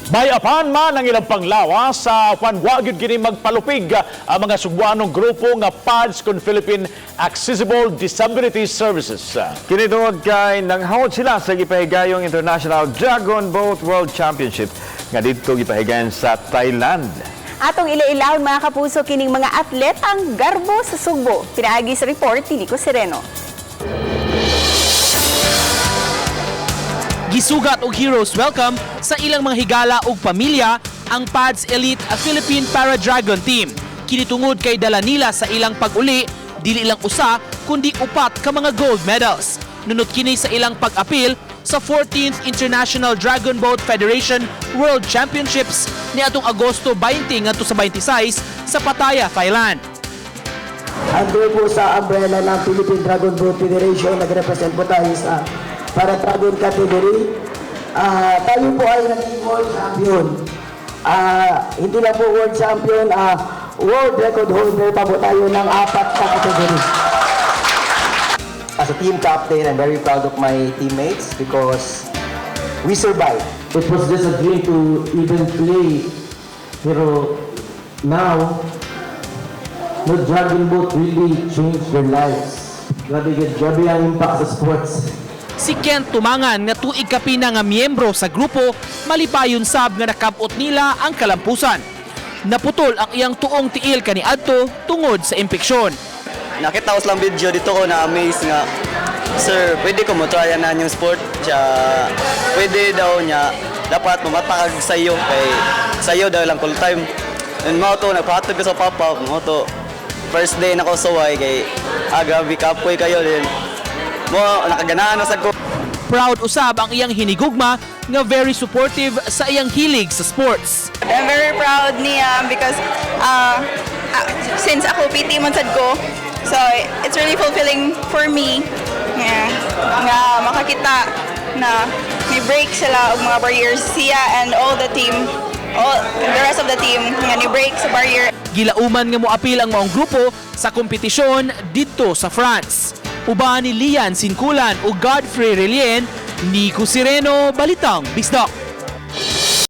May apan man ang ilang panglawas sa apan wa gyud kini magpalupig ang mga Sugbuanong grupo nga PADS kon Philippine Accessible Disability Services. Kini tungod kay nanghawod sila sa gipahigayong International Dragon Boat World Championship nga didto gipahigayon sa Thailand. Atong ila-ilahon, mga kapuso, kining mga atletang garbo sa Sugbo. Pinaagi sa report ni Nico Sereno. Gisugat og heroes welcome sa ilang mga higala ug pamilya ang PADS Elite Philippine Para Dragon Team. Kini tungod kay dala nila sa ilang pag-uli dili lang usa kundi upat ka mga gold medals. Nunot kini sa ilang pag-apil sa 14th International Dragon Boat Federation World Championships niadtong Agosto 20 ngadto sa 26 sa Pattaya, Thailand. Under po sa umbrella ng Philippine Dragon Boat Federation, nag-represent po tayo sa para Dragon category. Tayo po ay naging world champion. Hindi lang po world champion, world record holder pa po tayo ng apat na category. As a team captain, I'm very proud of my teammates because we survived. It was just a dream to even play. Pero now, no, Dragon Boat really changed their lives. Grabe, grabe ang impact sa sports. Si Kent Tumangan nga tuig kapina nga miyembro sa grupo, malipayon sab nga nakab-ot nila ang kalampusan. Naputol ang iyang tuong tiil kaniadto tungod sa impeksyon. Nakita ko silang video dito, ko na amaze nga, "Sir, pwede ko mo try na yung sport?" Siya, pwede daw niya, dapat mamatag sa iyo kay sayo daw lang full time. And mao to nagpahatod ko sa papa mo to. First day na ko suway kay grabe, kapoy kayo din mo, nakaganahan na sad ko. Proud usab ang iyang hinigugma nga very supportive sa iyang hilig sa sports. I'm very proud niya because since ako PT man sad ko, so it's really fulfilling for me, yeah, nga makakita na may break sila og mga barriers, siya and all the team, all the rest of the team nga ni break sa barrier. Gilauman nga moapil ang maong grupo sa kompetisyon didto sa France. Uban ni Lian Sinkulan ug Godfrey Relien, Nico Sireno, Balitang Bisdak.